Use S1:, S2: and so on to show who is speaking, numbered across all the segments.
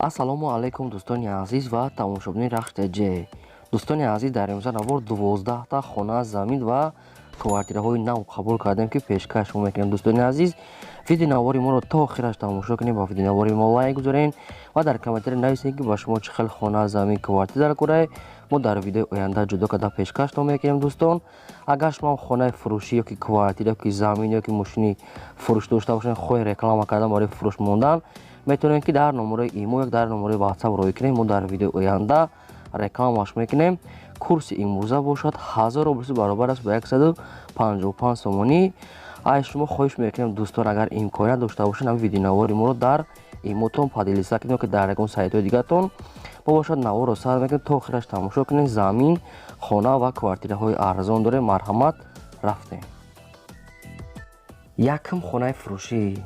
S1: Ассалому алайкум, дӯстони азиз ва тамошобинони Рахш ТЖ. Дӯстони азиз, дар имрӯза навор 12-та хона, замин ва квартираҳои нав қабул кардем, ки пешкаш шумо мекунем. Дӯстони азиз, видеои навори моро то охираш тамошо кунем, ба видеои навори мо лайк гузорен ва дар комментария нависед, ки ба шумо чӣ хел хона, замин, квартира даркорай. Мо дар видеои оянда ҷудо карда пешкаштон мекунем. Дӯстон, агар шумо хонаи фурӯшӣ ёки квартира ёки замин ёки мошини фурӯш дошта бошед, хоҳед реклама кардан, барои фурӯш мондан, метавонед, ки дар номерои имо ё дар номерои WhatsApp роҳӣ кунем. Мо дар видеои оянда рекламаш мекунем. Курси имрӯза бошад 1000 рубл, баробар аст ба 155 сомонӣ. Ай шумо хоҳиш мекунем, дӯстон, агар имконият дошта бошед, ҳамин видеонавори моро дар имотон поделиться кунед ё ки дар ягон сайтҳои дигартон. Мо бошад наворро сар мекунем, то охираш тамошо кунед. Замин, хона ва квартираҳои арзон дорем. Марҳамат, рафтем. Якум хонаи фурӯшӣ.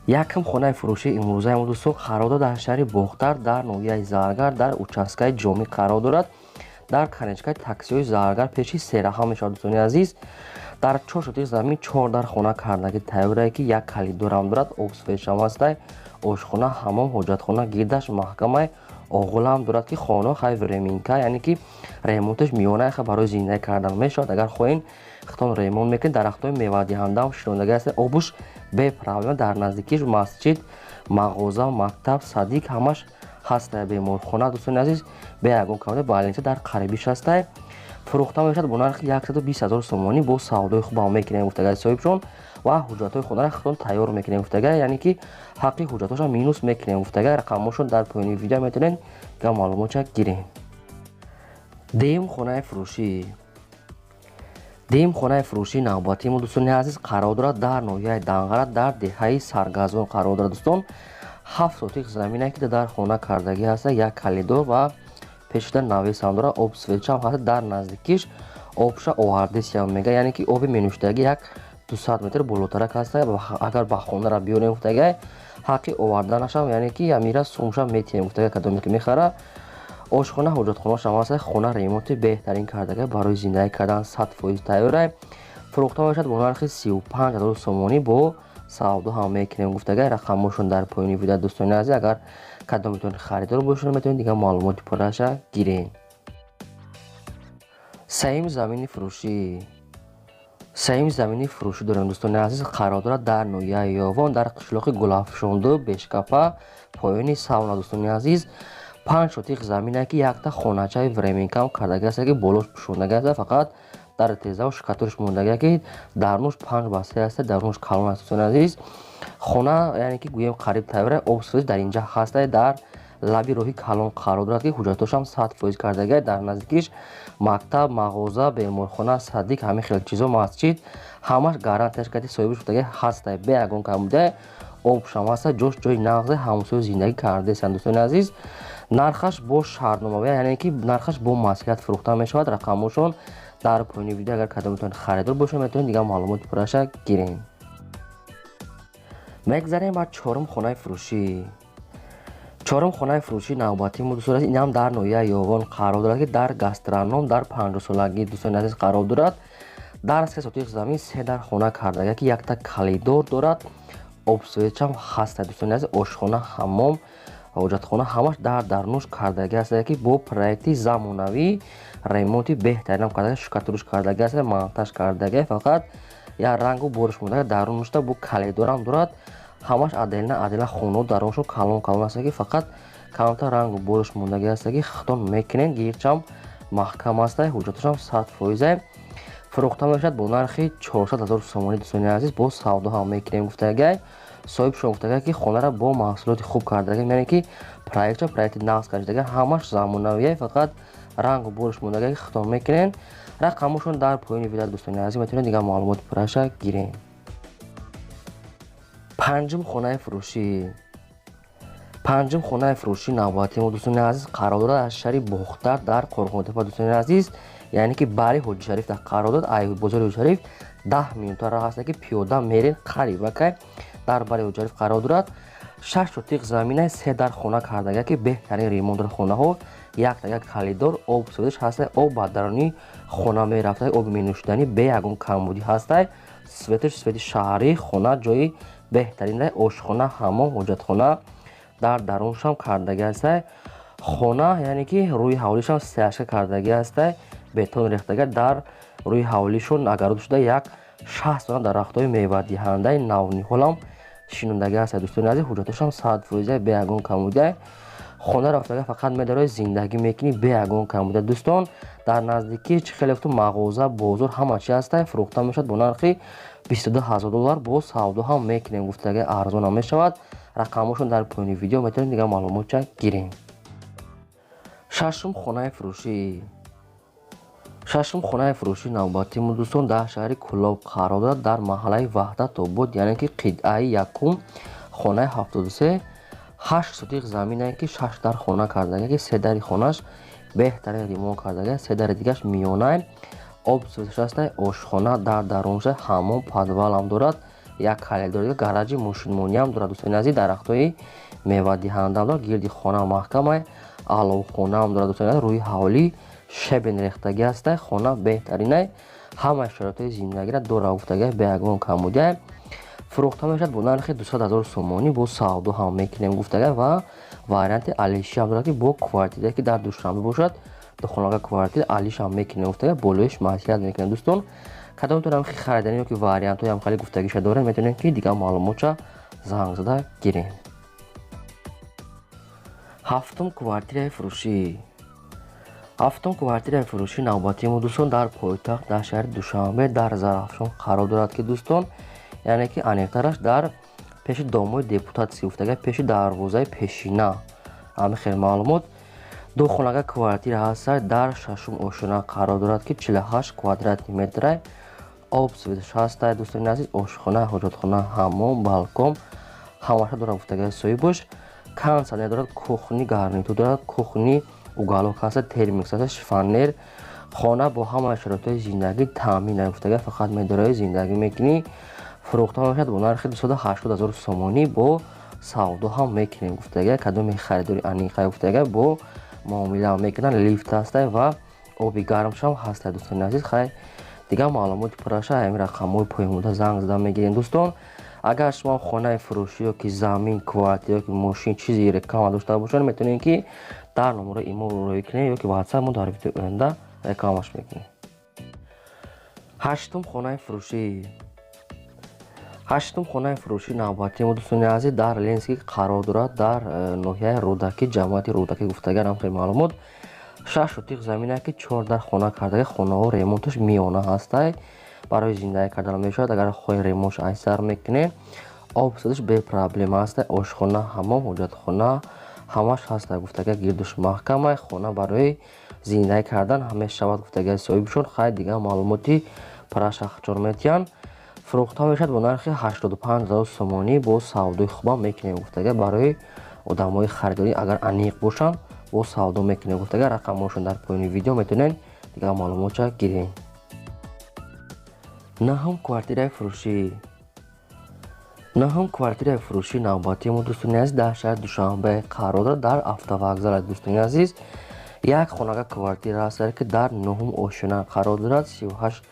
S1: Якум хонаи фурӯшии имрӯзаи мо, дӯстон, қарор дорад дар шаҳри Бохтар, дар ноҳияи Заргар, дар участкаи Ҷомӣ қарор дорад, дар конечкаи таксиҳои Заргар, пеши сераҳа мешавад. Дӯстони азиз, дар чор сотих замин, чор дар хона кардагӣ тайёрае, ки як калидорам дорад, об, светшам ҳастай, ошхона, ҳамом, ҳоҷатхона гирдаш маҳкамай, оғулам дорад, ки хона хай временка, яъне ки ремонташ миёна, ха барои зиндагӣ кардан мешавад. Агар хоҳем, хитон ремонт мекунед. Дарахтҳои мевадиҳандаам шинондагӣ ҳаст, обуш бепроблема. Дар наздикиш масҷид, мағоза, мактаб, садик ҳамаш ҳастай, беморхона. Дӯстони азиз, бе ягон камода больница дар қарибиш ҳастай. Фурӯхта мешавад бо нархи 120 ҳазор сомонӣ, бо савдои хубам мекунем гуфтагай соҳибшон ва ҳуҷҷатҳои хонаро худтон тайёр мекунем гуфтагай, яъне ки ҳаққи ҳуҷҷатҳоша минус мекунем гуфтагай. Рақамҳошон дар поёни видео, метавонед га маълумотша гирем. Дуюм хонаи фурӯшӣ. Дуюм хонаи фурӯшии навбатии мо, дӯстони азиз, қарор дорад дар ноҳияи Данғара, дар деҳаи Саргазон қарор дорад. Дӯстон, 7 сотих замине, ки дар хона кардагӣ ҳаста, як калидор ва пешида навесам дорад, об, светшам ҳаста. Дар наздикиш обша овардесиям мега, яъне ки оби менӯшидагӣ як 200 метр болотарак ҳаста. Агар ба хонара биёрем гуфтагай, ҳаққи оварданашам, яъне ки амира сумша метиҳем гуфтагай, кадоме ки мехара. Ошхона, ҳоҷатхонаашам ҳаста. Хона ремонти беҳтарин кардагай, барои зиндагӣ кардан 100% тайёрай. Фурӯхта мешавад бо нархи 35 ҳазор сомонӣ, бо савдо ҳам мекунем гуфтагай. Рақамҳошон дар поёни видео. Дӯстони азиз, агар кадометон харидор бошед, метавонед дигар маълумоти пурраша гиред. Сеюм замини фурӯшӣ. Сеюм замини фурӯшӣ дорем, дӯстони азиз, қарор дорад дар ноҳияи Ёвон, дар қишлоқи Гулафшонду, Бешкапа, поёни сауна. Дӯстони азиз, 5 сотих замине, ки якта хоначаи временкам кардагӣ аст, ки болош пӯшондагӣ аст, фақат дар тезаву штукатуриш мондагӣ, ки дарунаш 5 ба 3 аст, дарунаш калон аст. Дӯстони азиз, хона, яъне ки гӯем, қариб тайёра, об, свет дар инҷа ҳаста, дар лаби роҳи калон қарор дорад, ки ҳуҷҷатҳошам 100% кардагӣ. Дар наздикиш мактаб, мағоза, беморхона, садик, ҳамин хел чизо, масҷид, ҳамаш гарантияш карди соҳибаш гуфтагӣ ҳастай, бе ягон камбуда. Обшам ҳаста, ҷош ҷои нағзе, ҳамсоя зиндагӣ кардесанд. Дӯстони азиз, нархаш бо шартномавӣ, яъне ки нархаш бо маслиҳат фурӯхта мешавад. Рақамҳошон дар поёни видео. Агар кадометон харидор бошед, метавонед дигар маълумоти пурраша гирем. Мегзарем ба чорум хонаи фурӯшӣ. Чорум хонаи фурӯшии навбатии мо, дӯстони азиз, инам дар ноҳияи Ёвон қарор дорад, ки дар гастроном, дар панҷоҳсолагӣ, дӯстони азиз, қарор дорад. Дар 3 сотих замин, се дар хона кардага, ки якта калидор дорад, об, светшам ҳаста. Дӯстони азиз, ошхона, ҳаммом, ҳоҷатхона ҳамаш дар дарунаш кардагӣ аст, ки бо проекти замонавӣ ремонти беҳтаринам кардага, штукатуриш кардагӣ аст, монтаж кардагӣ, фақат як рангу бориш монда. Дарунашда бо калидорам дорад, ҳамаш отдельно отдельно хонао дарунашон калон калон аст, ки фақат камтар рангу бориш мондагӣ аст, ки хитон мекунед, гирчам маҳкам аст, ҳуҷҷаташам 100%. Фурӯхта мешавад бо нархи 400 ҳазор сомонӣ. Дӯстони азиз, бо савдо ҳам мекунем гуфтагай соҳибшон. Гуфтагай, ки хонаро бо маҳсулоти хуб кардага, яъне ки проектша проекти нағз кардага, ҳамаш замонавия, фақат рангу бориш мондага, ки хитон мекунед. Рақамҳошон дар поёни видео, дӯстони азиз, метавонед дигар маълумоти пурраша гиред. Панҷум хонаи фурӯшӣ. Панҷум хонаи фурӯшии навбатии мо, дӯстони азиз, қарор дорад аз шаҳри Бохтар, дар Қорғонтепа. Дӯстони азиз, яъне ки бари Ҳоҷи Шариф дар қарор дорад. Ай бозори Ҳоҷи Шариф 10 минута роҳ аст, ки пиёда мерен, қарибакай дар бари Ҳоҷи Шариф қарор дорад. 6 сотиқ замина, се дар хона кардага, ки беҳтарин ремонт дорад хонаҳо, якта як калидор, об, светш ҳастай, об ба даруни хона мерафта, оби менӯшиданӣ бе ягон камбудӣ ҳастай, светш свети шаҳрӣ. Хона ҷои беҳтарин, ошхона, ҳамом, ҳоҷатхона. Дар даруншам кардаги ҳастай. Хона, яъне ки рӯи ҳавлишам стяжка кардаги ҳастай, бетон рехтага. Дар рӯи ҳавлишон агарод шуда як 60 дона дарахтҳои мевадиҳандаи навниҳолам шинондаги ҳастай. Дӯстони азиз, ҳуҷҷаташам 100%, бе ягон камбудия. Хона рафтага фақат медарои, зиндагӣ мекунӣ, бе ягон камбудия. Дӯстон, дар наздикӣ чӣ хеле гуфтум, мағоза, бозор, ҳама чи ҳастай. Фурӯхта мешавад бо нархи 22 000 доллар, бо савдо ҳам мекунем гуфтага, арзон ҳам мешавад. Рақамҳошон дар поёни видео, метавонед дигар маълумотча гирем. Шашум хонаи фурӯшӣ. Шашум хонаи фурӯшии навбатии мо, дӯстон, дар шаҳри Кӯлоб қарор дорад, дар маҳаллаи Ваҳдатобод, яъне ки қитъаи якум, хонаи 73. 8 сотиқ заминае, ки шаш дар хона кардага, ки се дари хонаш беҳтарин ремонт кардага, се дари дигаш миёнай. Об шастай, ошхона дар дарунша, ҳаммом, подвалам дорад, як коридор, гаражи мошинмониам дорад. Дӯстони азиз, дарахтҳои мевадиҳандаам дорад, гирди хона маҳкамай, аловхонаам дорад. Дӯстони азиз, рӯи ҳавлӣ щебень рехтагӣ ҳастай. Хона беҳтаринай, ҳамаи шароитҳои зиндагиро дора гуфтага, бе ягон камбудия. Фурӯхта мешавад бо нархи 200 000 сомонӣ, бо савдо ҳам мекунем гуфтага. Ва варианти алишиам дорад, ки бо квартира, ки дар Душанбе бошад, духонага квартира алишам мекунем гуфтага, болоиш маслиҳат мекунем. Дӯстон, кадомтон ҳам хариданӣ ёки вариантҳои ҳам хеле гуфтагиша дорем, метавонем, ки дигар маълумотша занг зада гирем. Ҳафтум квартираи фурӯшӣ. Ҳафтум квартираи фурӯшӣ навбатии мо, дӯстон, дар пойтахт, дар шаҳри Душанбе, дар Зарафшон қарор дорад, ки дӯстон, яъне ки аниқтараш дар пеши домои депутатский гуфтага, пеши дарвозаи пешина. Ҳами хел маълумот. Ду хонага квартира ҳастад, дар шашум ошёна қарор дорад, ки 48 квадратный метрай, об светш ҳастай. Дӯстони азиз, ошхона, ҳоҷатхона, ҳаммом, балкон ҳамаша дорад гуфтага соҳибош. Кондитсионер дорад, кухонный гарнитур дорад, кухонный уголок ҳаста, термикс ҳаста, шифоньер. Хона бо ҳамаи шароитҳои зиндагӣ таъмин гуфтага, фақат медораи, зиндагӣ мекунӣ. Фурӯхта мешавад бо нархи 280 000 сомонӣ, бо савдо ҳам мекунем гуфтага. Кадоме харидори аниқа гуфтага, бо муомила мекунанд. Лифт ҳастай ва оби гармшам ҳастай. Дӯстони азиз, хай, дигар маълумоти пурраша ҳамин рақамҳои поёнбуда занг зада мегирем. Дӯстон, агар шумо хонаи фурӯшӣ ёки замин, квартира ёки мошин, чизи реклама дошта бошед, метавонед, ки дар номерои имо роӣ кунед ёки Ватсап, мо дар видеои оянда рекламаш мекунем. Ҳаштум хонаи фурӯшӣ. Ҳаштум хонаи фурӯшии навбатии мо, дӯстони азиз, дар Ленинский қарор дорад, дар ноҳияи Рӯдакӣ, ҷамоати Рӯдакӣ гуфтагарам. Хеле маълумот. 6 сотиқ замине, ки чор дар хона кардаги, хонаҳо ремонташ миёна ҳастай, барои зиндагӣ кардан мешавад. Агар хоҳем, ремонтш айсар мекунем. Об светш бепроблема ҳастай, ошхона, ҳаммом, ҳоҷатхона ҳамаш ҳастай гуфтага, гирдуш маҳкамай. Хона барои зиндагӣ кардан мешавад гуфтага соҳибшон. Хай, дигар маълумоти парашахчор метиҳанд. Фурӯхта мешавад бо нархи 85 000 сомонӣ, бо савдои хубам мекунем гуфтага. Барои одамои харидорӣ, агар аниқ бошанд, бо савдо мекунем гуфтага. Рақамҳошон дар поёни видео, метавонед дигар маълумотша гирем. Наҳум квартираи фурӯшӣ. Наҳум квартираи фурӯшии навбатии мо, дӯстони азиз, дар шаҳри Душанбе қарор дорад, дар автовокзал. Дӯстони азиз, як хонага квартира ҳастад, ки дар нуҳум ошёна қарор дорад, 38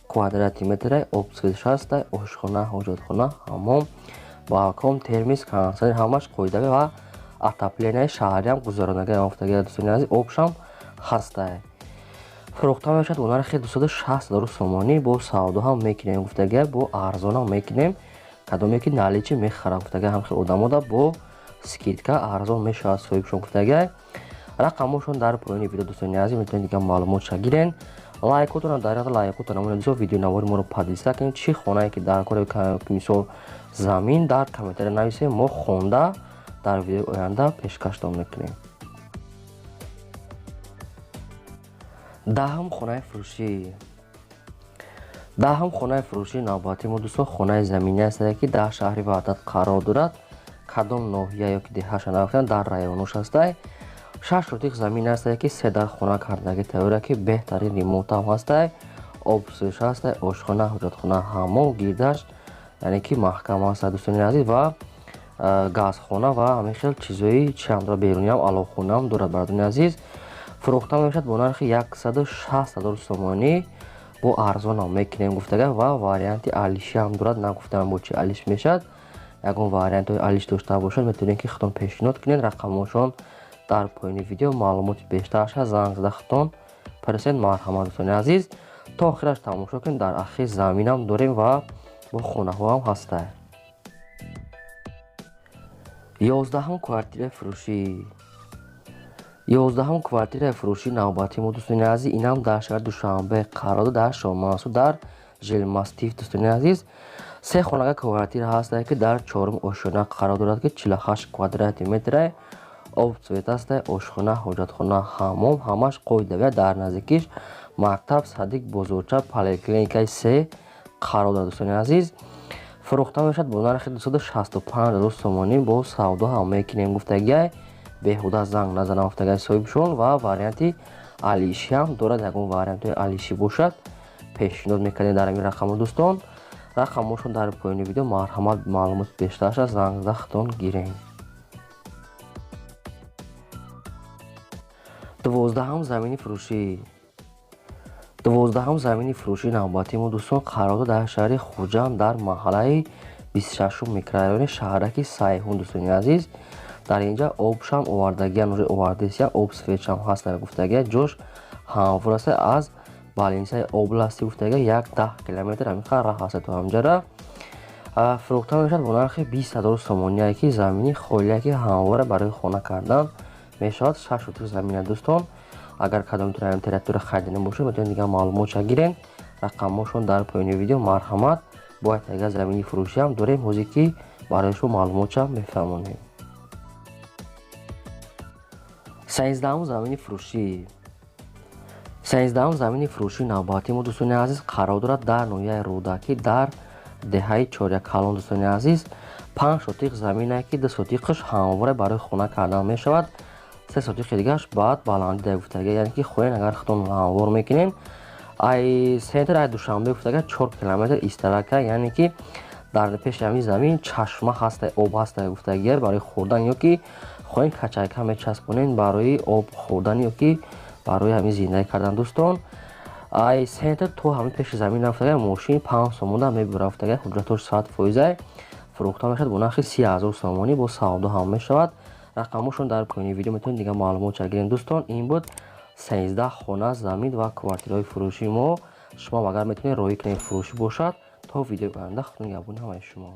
S1: квадрати метра, об светш ҳастай, ошхона, ҳоҷатхона, ҳаммом, балкон, термис, кондитсионер ҳамаш қоидавӣ ва отопление шаҳриам гузаронага ёфтага. Дӯстони азиз, обшам ҳастай. Фурӯхта мешавад бо нархи 260 000 сомонӣ, бо савдо ҳам мекунем гуфтага, бо арзонам мекунем. Кадоме ки наличный мехарад гуфтага, ҳам хел одамода бо скидка арзон мешавад соҳибшон гуфтага. Рақамҳошон дар поёни видео, дӯстони азиз, метавонед дигар маълумотша гирен. Лайкотона дар лайкотона монед, дӯстон, видеои навори моро поделиться кунед. Чӣ хонае ки дар кор, мисол замин, дар комментария нависем, мо хонда дар видеои оянда пешкаштон мекунем. Даҳум хонаи фурӯшӣ. Даҳум хонаи фурӯшии навбатии мо, дӯстон, хонаи заминӣ ҳастад, ки дар шаҳри Ваҳдат қарор дорад. Кадом ноҳия ёки деҳаша нагуфтанд, дар районош ҳастай. 6 сотиқ замин ҳастае, ки се дар хона кардаги тайёра, ки беҳтарин ремонтам ҳастай, обсӯш ҳастай, ошхона, ҳоҷатхона, ҳаммом, гирдаш, яъне ки маҳкам ҳастай, дӯстони азиз, ва газхона ва ҳамин хел чизои чиам дорад, беруниам аловхонаам дорад. Бародарони азиз, фурӯхта мешавад бо нархи 160 000 сомонӣ, бо арзонам мекунем гуфтага. Ва варианти алишиам дорад, нагуфтам бо чи алиш мешавад. Ягон вариантҳои алиш дошта бошад, метавонед ки худтон пешниҳод кунед. Рақамҳошон дар поёни видео маълумоти бештараш ҳаст, занг зада худтон пурсед. Марҳамат, дӯстони азиз, то охираш тамошо кунед. Дар ахир заминам дорем ва бо хонаҳо ҳам ҳастанд. 11-ум квартираи фурӯшӣ. 11-ум квартираи фурӯшӣ навбати мо, дӯстони азиз, инам дар шаҳри Душанбе қарор дорад, дар Шоҳмансур, дар Жилмастив. Дӯстони азиз, се хонага квартира ҳастае, ки дар чорум ошёна қарор дорад, ки 48 квадрати метрае, об цвет ҳастае, ошхона, ҳоҷатхона, ҳаммом ҳамаш қоидавия. Дар наздикиш мактаб, садик, бозорча, поликлиникаи се қарор дорад. Дӯстони азиз, фурӯхта мешавад бо нархи 265 000 сомонӣ. Бо савдо ҳам мекунем гуфтагиай, беҳуда занг назанам гуфтагиай соҳибшон. Ва варианти алишӣ ҳам дорад. Ягон вариантҳои алишӣ бошад, пешниҳод мекардем дар ҳамин рақамҳо. Дӯстон, рақамҳошон дар поёни видео, марҳамат, маълумоти бештараш занг зада худтон гирем. 12-ум замини фурӯшӣ. 12-ум замини фурӯшии навбатии мо, дӯстон, қарор дорад дар шаҳри Хуҷанд, дар маҳаллаи 26-ум микрорайони шаҳраки Сайҳун. Дӯстони азиз, дар инҷа обшам овардагиан, уже овардесия, об светшам ҳаст гуфтагия, ҷош ҳамвор аст аз балинсаи области гуфтагия, 1-10 километр ҳамин раҳ ҳаст то ҳамҷара. Фурӯхта мешавад бо нархи 20 000 сомоние, ки замини холие, ки ҳамвора барои хона кардан мешавад. 6 сотих замина, дӯстон. Агар кадомтон ҳамин территория харидани бошад, метавонед дигар маълумотша гирен. Рақамҳошон дар поёни видео, марҳамат. Бояд агар замини фурӯшӣ ҳам дорем, ҳозир ки барои шумо маълумотша мефаҳмонем. 13-ум замини фурӯшӣ. 13-ум замини фурӯшии навбатии мо, дӯстони азиз, қарор дорад дар ноҳияи Рӯдакӣ, дар деҳаи Чорякалон. Дӯстони азиз, 5 сотих заминае, ки 2 сотиқаш ҳамвора барои хона кардан мешавад, 3 сотиқи дигараш баъд баландӣ да гуфтага, яъне ки хоҳен агар худтон ҳамвор мекунен. Ай центр ай Душанбе гуфтага 4 километр истарака, яъне ки дар пеши ҳамин замин чашма ҳаста, об ҳаста гуфтагия, барои хӯрдан ё ки хоҳен качайка мечаспонен барои об хӯрдан ё ки барои ҳамин зиндагӣ кардан. Дӯстон, ай центр то ҳамин пеши замин рафтага мошин 5 сомонда мебура гуфтага, ҳуҷҷатҳош 100%. Фурӯхта мешавад бо нархи 30 000 сомонӣ, бо савдо ҳам мешавад. Рақамҳошон дар поёни видео, метавонед дигар маълумотша гирем. Дӯстон, ин буд 13 хона, замин ва квартираҳои фурӯшии мо. Шумо агар метавонед роҳӣ кунед, фурӯшӣ бошад. То видеои оянда, худо нигаҳбони ҳамаи шумо.